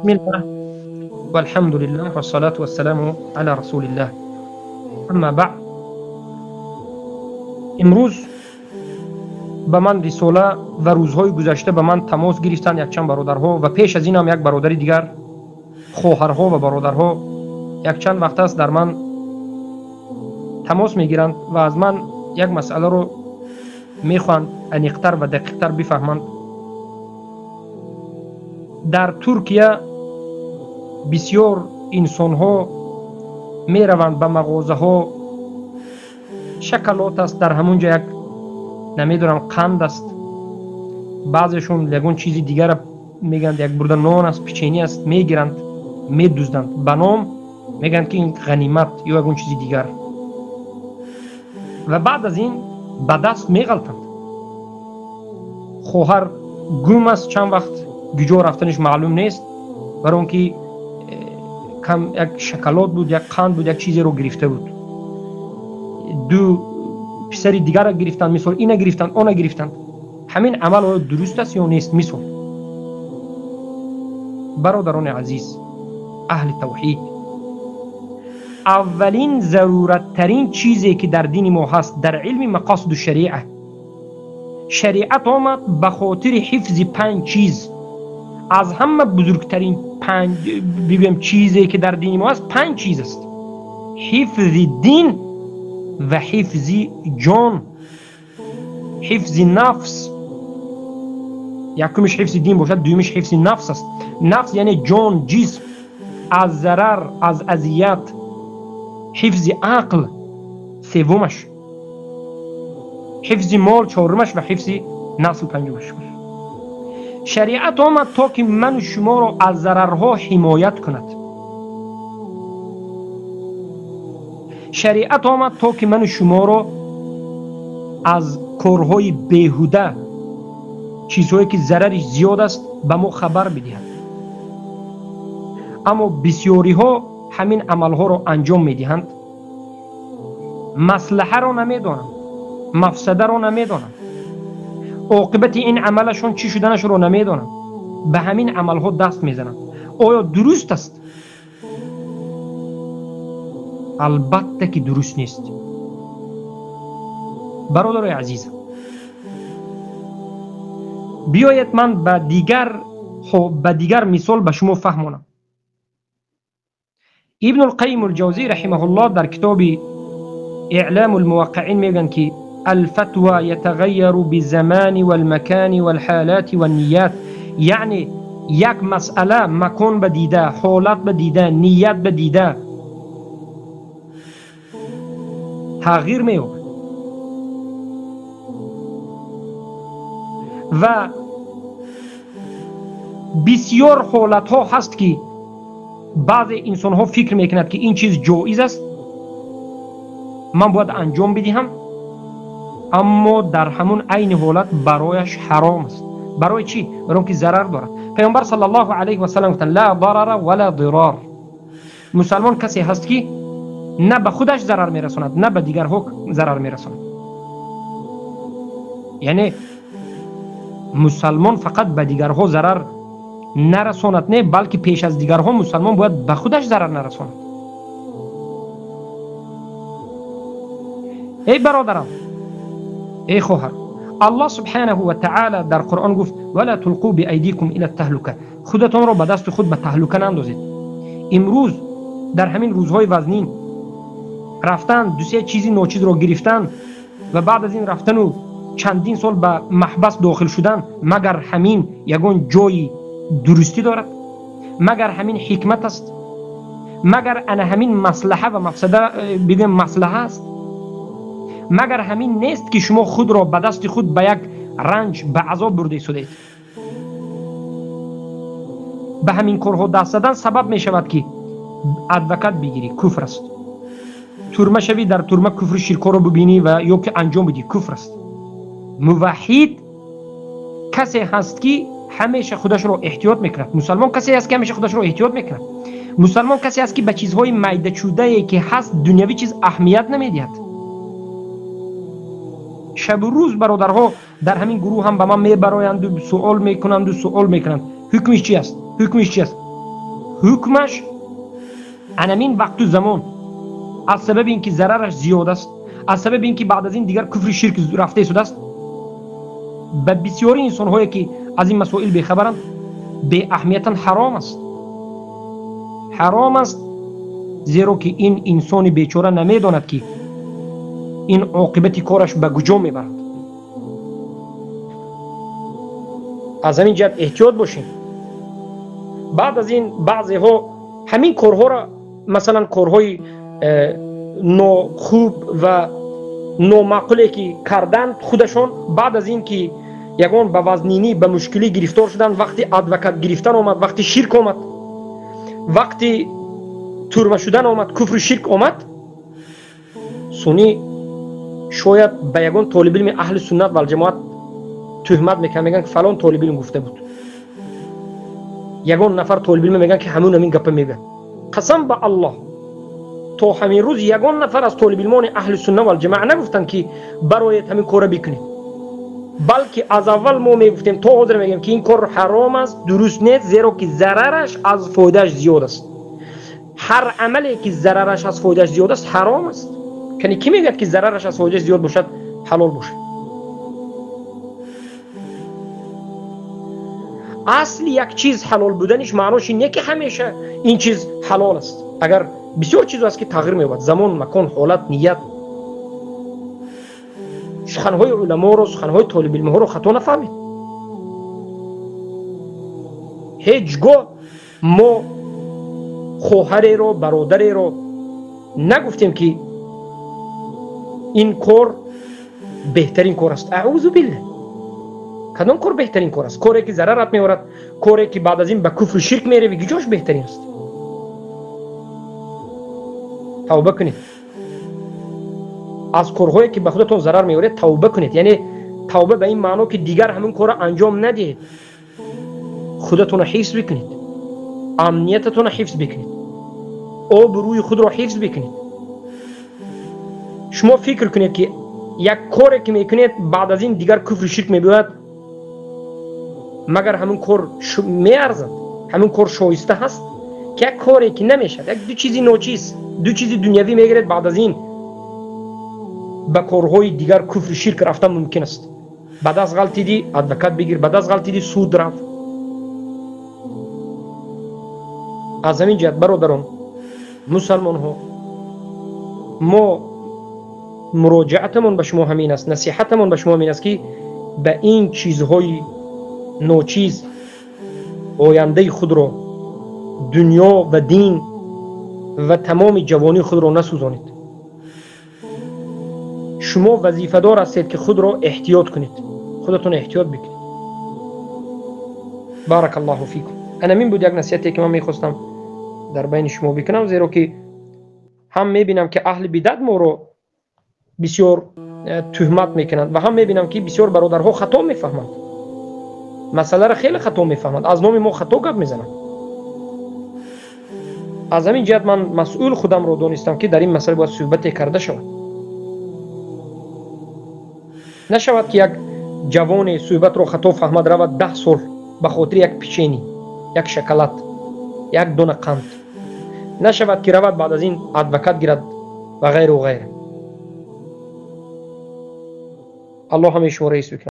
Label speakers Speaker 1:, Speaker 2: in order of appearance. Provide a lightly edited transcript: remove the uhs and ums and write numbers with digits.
Speaker 1: Бисмиллаҳ валҳамдулиллаҳ вассалату вассаламу ала расулиллаҳ. Амма баъд. Имрӯз ба ман рисола ва рӯзҳои гузашта ба ман тамос гирифтанд якчанд бародарҳо ва пеш аз ин ҳам як бародари дигар, хоҳарҳо ва бародарҳо якчанд вақт аст дар ман тамос мегиранд ва аз ман як масъаларо мехоҳанд аниқтар ва дақиқтар бифаҳманд. Дар Туркия бисёр инсонҳо мераванд ба мағозаҳо, шоколад аст, дар ҳамон ҷо як намедонам қанд аст, баъзешон ягон чизи дигара мегӯянд, як бурда нон аст, печени аст, мегиранд, медузданд ба ном, мегӯянд ки ин ғанимат ё ягон чизи дигар, ва баъд аз ин ба даст меғалтанд. Хоҳар гум аст, чанд вақт гиҷо рафтанаш маълум нест, барои он ки кам як шоколад буд, як қанд буд, як чизеро гирифта буд. Ду писари дигарро гирифтанд, мисол ина гирифтанд, она гирифтанд. Ҳамин амал оё дуруст аст ё нест? Мисол бародарони азиз, аҳли тавҳид, аввалин зарураттарин чизе ки дар дини мо ҳаст дар илми мақосиду шариа, шариат омад ба хотири ҳифзи панҷ чиз. Аз ҳама бузургтарин панҷ бигӯем чизе ки дар дини мо ҳаст панҷ чиз аст: ҳифзи дин ва ҳифзи ҷон, ҳифзи нафс. Якумиш ҳифзи дин бошад, дуюмиш ҳифзи нафс аст. Нафс яъне ҷон, ҷисм аз зарар, аз азият. Ҳифзи ақл севумаш, ҳифзи мол чорумаш ва ҳифзи насл панҷумаш. Шариат омад то ки ману шуморо аз зарарҳо ҳимоят кунад. Шариат омад то ки ману шуморо аз корҳои беҳуда, чизҳое ки зарариш зиёд аст, ба мо хабар бидиҳад. Аммо бисёриҳо ҳамин амалҳоро анҷом медиҳанд, маслаҳаро намедонанд, мафсадаро намедонанд, оқибати ин амалашон чӣ шуданашро намедонанд, ба ҳамин амалҳо даст мезананд. Оё дуруст аст? Албатта ки дуруст нест. Бародарои азизам, биёед ман ба дигар мисол ба шумо фаҳмонам. Ибнулқайим алҷавзӣ раҳимаҳуллоҳ дар китоби Иълому лмуваққаин мегӯянд ки алфатва ятағайяру бизамани валмакани валҳалати ванният, яъне як масъала макон ба дида, ҳолат ба дида, ният ба дида тағйир меёбад ва бисёр ҳолатҳо ҳаст ки баъзе инсонҳо фикр мекунад ки ин чиз ҷоиз аст, ман бояд анҷом бидиҳам, аммо дар ҳамун айни ҳолат барояш ҳаром аст. Барои чӣ? Барои он ки зарар дорад. Паёмбар саллаллоҳу алайҳи васаллам гуфтанд: ла дарара вала дирор. Мусалмон касе ҳаст ки на ба худаш зарар мерасонад, на ба дигарҳо зарар мерасонад. Яъне мусалмон фақат ба дигарҳо зарар нарасонад, не, балки пеш аз дигарҳо мусалмон бояд ба худаш зарар нарасонад. Эй бародарам, эй хоҳар, Аллоҳ субҳанаҳу ва таъала дар Қуръон гуфт: вала тулқу биайдикум ила таҳлука, худатонро ба дасти худ ба таҳлука наандозед. Имрӯз дар ҳамин рӯзҳои вазнин рафтан, дусе чизи ночизро гирифтан ва баъд аз ин рафтану чандин сол ба маҳбас дохил шудан, магар ҳамин ягон ҷои дурустӣ дорад? Магар ҳамин ҳикмат аст? Магар ана ҳамин маслаҳа ва мафсада бигӯем маслаҳа аст? Магар ҳамин нест ки шумо худро ба дасти худ ба як ранҷ, ба азоб бурда истодед? Ба ҳамин корҳо даст задан сабаб мешавад ки адвокат бигирӣ, куфр аст. Турма шавӣ, дар турма куфру ширкҳоро бибинӣ ва ё ки анҷом бидӣ, куфр аст. Муваҳҳид касе ҳаст ки ҳамеша худашро эҳтиёт мекунад. Мусалмон касе ҳаст ки ҳамеша худашро эҳтиёт мекунад. Мусалмон касе ҳаст ки ба чизҳои майдачудае ки ҳаст дунявӣ чиз аҳамият намедиҳад. Шабу рӯз бародарҳо дар ҳамин гурӯҳ ҳам ба ман мебароянду суол мекунанду суол мекунанд: ҳукмиш чи аст? Ҳукмиш чи аст? Ҳукмаш анамин вақту замон аз сабаби ин ки зарараш зиёд аст, аз сабаби ин ки баъд аз ин дигар куфри ширк рафта истодааст, ба бисёри инсонҳое ки аз ин масоил бехабаранд, беаҳамиятан ҳаром аст. Ҳаром аст, зеро ки ин инсони бечора намедонад ки ин оқибати кораш ба куҷо мебарад. Аз ҳамин ҷиҳат эҳтиёт бошем. Баъд аз ин баъзеҳо ҳамин корҳоро, масалан корҳои нохуб ва номаъқуле ки карданд худашон, баъд аз ин ки ягон ба вазнинӣ, ба мушкилӣ гирифтор шуданд, вақти адвокат гирифтан омад, вақти ширк омад, вақти турма шудан омад, куфру ширк омад, сунӣ шояд ба ягон толибилми аҳли суннат валҷамоат туҳмат мекунанд, мегӯянд ки фалон толибилм гуфта буд. Ягон нафар толибилм мегӯянд ки ҳамун ҳамин гапа мегӯяд. Қасам ба Аллоҳ, то ҳамин рӯз ягон нафар аз толибилмони аҳли сунна валҷамоа нагуфтанд ки барояд ҳамин корро бикунед, балки аз аввал мо мегуфтем, то ҳозир мегӯем ки ин кор ҳаром аст, дуруст нест, зеро ки зарараш аз фоидааш зиёд аст. Ҳар амале ки зарараш аз фоидааш зиёд аст ҳаром аст. Яъне кӣ мегӯяд ки зарараш аз фоидааш зиёд бошад ҳалол бошад? Асли як чиз ҳалол буданиш маънош ин не ки ҳамеша ин чиз ҳалол аст. Агар бисёр чиз аст ки тағйир меёбад, замон, макон, ҳолат, ният. Суханҳои уламоро, суханҳои толибилмҳоро хато нафаҳмед. Ҳеҷ гоҳ мо хоҳареро, бародареро нагуфтем ки ин кор беҳтарин кор аст. Аъузу биллаҳ. Кадом кор беҳтарин кор аст? Коре ки зарарат меорад, коре ки баъд аз ин ба куфру ширк меравӣ, куҷош беҳтарин аст? Тавба кунед. Аз корҳое ки ба худатон зарар меоред тавба кунед. Яъне тавба ба ин маъно ки дигар ҳамин корро анҷом надиҳед. Худатонро ҳифз бикунед, амниятатонро ҳифз бикунед, обрӯи худро ҳифз бикунед. Шумо фикр кунед ки як коре ки мекунед баъд аз ин дигар куфру ширк мебиёяд, магар ҳамин кор меарзад? Ҳамин кор шоиста ҳаст? Ки як коре ки намешавад, як ду чизи ночиз, ду чизи дунявӣ мегиред, баъд аз ин ба корҳои дигар куфру ширк рафтан мумкин аст. Ба даст ғалтидӣ адвокат бигир, ба даст ғалтидӣ суд рафт. Аз ҳамин ҷиҳат бародарон мусалмонҳо, мо муроҷиатамон ба шумо ҳамин аст, насиҳатамон ба шумо ҳамин аст ки ба ин чизҳои ночиз ояндаи худро, дунё ва дин ва тамоми ҷавонии худро насӯзонед. Шумо вазифадор ҳастед ки худро эҳтиёт кунед, худатон эҳтиёт бикунед. Баракаллоҳу фикум. Анамин буд як насиҳате ки ман мехостам дар байни шумо бикунам, зеро ки ҳам мебинам ки аҳли бидат моро бисёр туҳмат мекунанд ва ҳам мебинам ки бисёр бародарҳо хато мефаҳманд, масъаларо хеле хато мефаҳманд, аз номи мо хато гап мезананд. Аз ҳамин ҷиҳат ман масъул худамро донистам ки дар ин масъала бояд суҳбате карда шавад. Нашавад ки як ҷавоне суҳбатро хато фаҳмад, равад 10 сол ба хотири як печени, як шоколад, як дона қанд. Нашавад ки равад баъд аз ин адвокат гирад ва ғайру ғайра. Аллоҳ ҳамаи шуморо ҳифз бикунад.